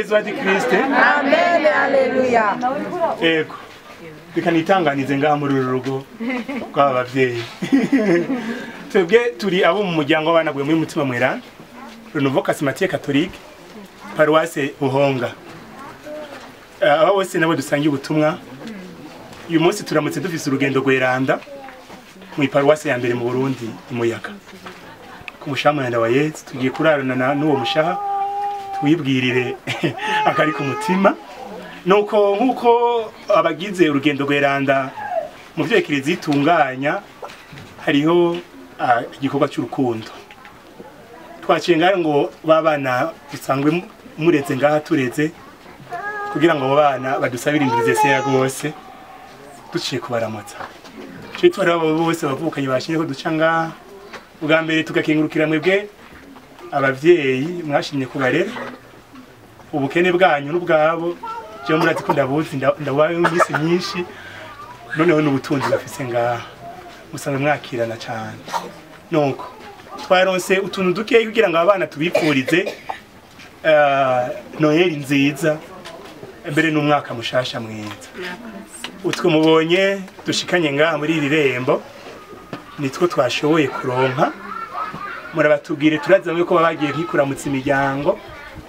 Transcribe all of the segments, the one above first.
Yezu adi Kristo. Amen, haleluya. Ego. Reka nitanganize ngaha muri uru rugo rw'aba bavyeyi. Twebwe turi abo mu muryango w'abana bwe muri Mutima Mweranda, Renouveau Charismatique Catholique, Paroisse Buhonga. Aba bose nabo dusangiye ubutumwa. Uyu munsi turamutse dufise urugendo rweranda mu paroisse ya mbere mu Burundi imuyaga. Ku mushaha mweranda wa Yezu tugiye kurarana n'uwo mushaha twibwirire akari ku mutima. Nuko nkuko abagize urugendo rweranda mu byo Eklezia itunganya hariho igikorwa cy'urukundo. Twaciye ngaho ngo babana usangwe mureze ngaha tureze kugira ngo abo bana badusabire indirize sera gose duciye kubaramutsa. Cyo twari abo bose bavukanye bashimye ko duca ngaha. Ubwa mbere tugakengurukira mwebwe abavyeyi mwashimye kubarera ubukene bwanyu n'ubwabo. Je murazi ko ndabuzi ndabaye iminsi myinshi noneho n'ubutunzi bafise ngaha musanga mwakirana cyane. Nuko twaronse utuntu dukeyi kugira ngo abana tubipfurize Noheli nziza mbere n'umwaka mushasha mwiza. Utwo mubonye dushikanye ngaha muri iri rembo nitwo twashoboye kuronka. Murabatubwire turaza ko bagiye nkikuramutsa imiryango,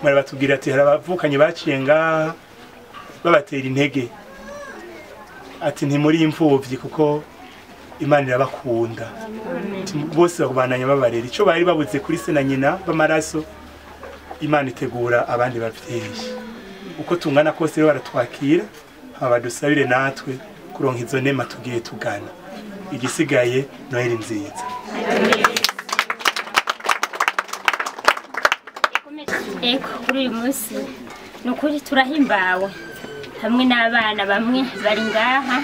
murabatubwira ati harabavukanye baciye ngaha babatera intege ati ntimuri imfuvyi kuko Imana irabakunda. Bose babananya babarera ico bari babuze kuri se na nyina b'amaraso. Imana itegura abandi bavyeyi uko tungana kose rero baratwakira abadusabire natwe kuronka izo nema tugiye tugana. Igisigaye Noheli nziza. Eko kuri uyu munsi nukuri turahimbawe hamwe n'abana bamwe bari ngaha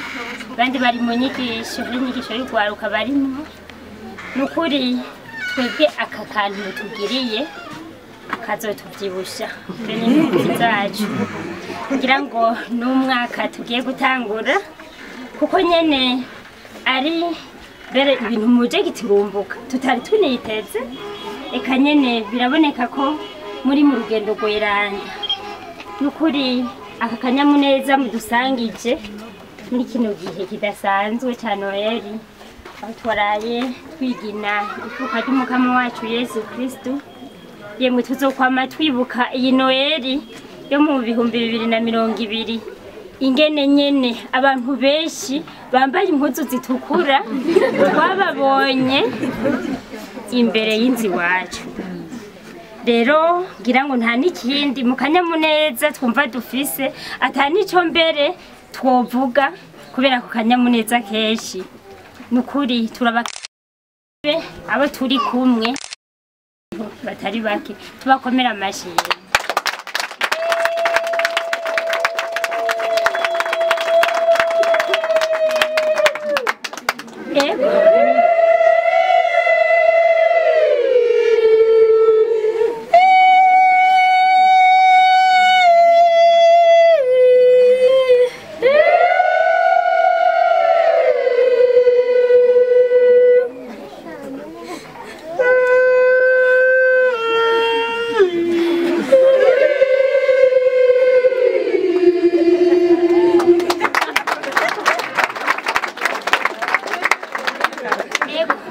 abandi bari mu nyigisho y'inyigisho y'ugwaruka barimo. Nukuri twebwe aka kantu tugiriye kazotuvyibusha mbere n'impunzi zacu kugira ngo n'umwaka tugiye gutangura kuko nyene ari mbere ibintu muje giturumbuka tutari tuniteze. Eka nyene biraboneka ko muri mu rugendo rweranda. Nukuri aka kanyamuneza mudusangije muri kino gihe kidasanzwe ca Noheli aho twaraye twigina ifuka ry'umukama wacu Yesu Kristo. Yemwe tuzokwama twibuka iyi Noheli yo mu 2020 ingene nyene abantu benshi bambaye impuzu zitukura twababonye imbere y'inzu iwacu. Rero ngira ngo nta n'ikindi mu kanyamuneza twumva dufise ata nico mbere twovuga kubera ku kanyamuneza kenshi. Nukuri turabake abo turi kumwe batari bake tubakomera amashi.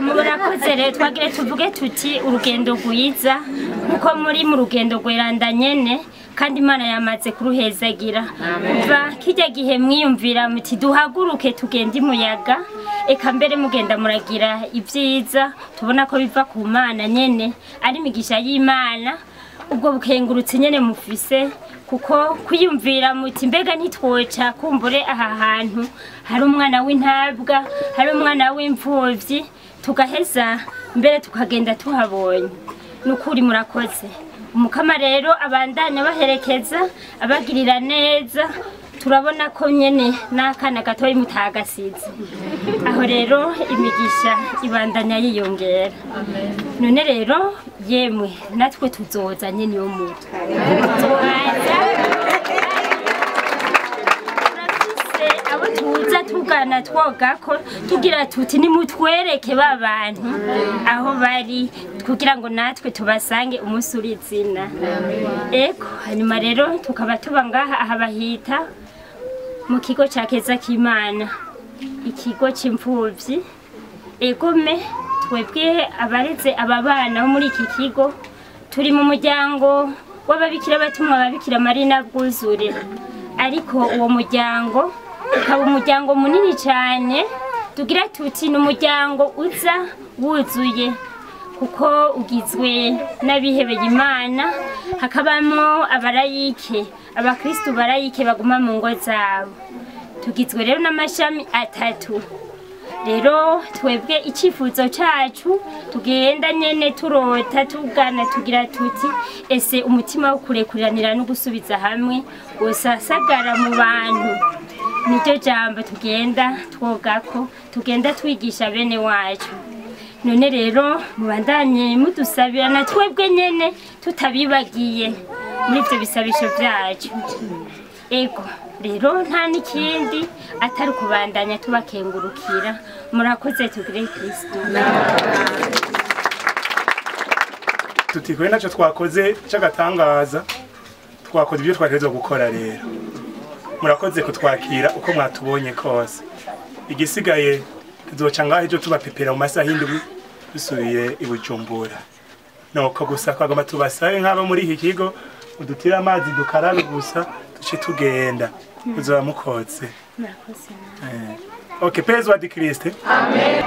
Murakoze rero twagire tuvuge tuti urugendo rwiza kuko muri mu rugendo rweranda nyene kandi Imana yamaze kuruhezagira. Kuva kijya gihe mwiyumvira muti duhaguruke tugende imuyaga, eka mbere mugenda muragira ibyiza tubona ko biva ku Mana nyene ari imigisha y'Imana. Ubwo bukengurutse nyene mufise kuko kwiyumvira muti mbega ntitwoca kumbure aha hantu hari umwana w'intabwa hari umwana w'imfuvyi tugaheza mbere tukagenda tuhabonye. Nukuri murakoze. Umukama rero abandanya baherekeza abagirira neza. Turabona ko nyene n'akana gatoyi mutagasize. Aho rero imigisha ibandanya yiyongera. None rero yemwe natwe tuzoza nyene yo muri. Abo tuza tugana twogako tugira tuti nimutwereke babantu aho bari kugira ngo natwe tubasange umunsi uri izina. Ego, hanyuma rero tukaba tuba ngaha aha bahita mu kigo ca Keza k'Imana, ikigo c'imfuvyi. Egome twebwe abareze aba bana bo muri iki kigo turi mu muryango w'ababikira batumwa ababikira Marina bwuzure, ariko uwo muryango ukaba umuryango munini cyane, tugira tuti ni umuryango uza wuzuye kuko ugizwe n'abihebeye Imana, hakabamwo abarayike, abakristu barayike baguma mu ngo zabo. Tugizwe rero n'amashami atatu. Rero twebwe icyifuzo cyacu tugenda nyene turota tugana tugira tuti ese umutima wo kurekuriranira no gusubiza hamwe usasagara mu bantu. Niryo jambo tugenda twogako, tugenda twigisha bene wacu. None rero mubandanye mudusabira na twebwe nyene tutabibagiye muri ivyo bisabisho vyacu. Ego rero nta n'ikindi atari kubandanya tubakengurukira. Murakoze, tugire Kristo. Tuti kwe naco twakoze c'agatangaza, twakoze ibyo twategerezwa gukora. Rero murakoze kutwakira uko mwatubonye kose. Igisigaye tuzoca ngaho ejo tubapepera mu masaha 7 dusubiye i Bujumbura. Nuko gusa twagomba tubasabe nk'abo muri iki kigo udutire amazi dukarabe gusa duce tugenda. Muzoba mukoze. Murakoze. Okay, Praise di Christ. Amen.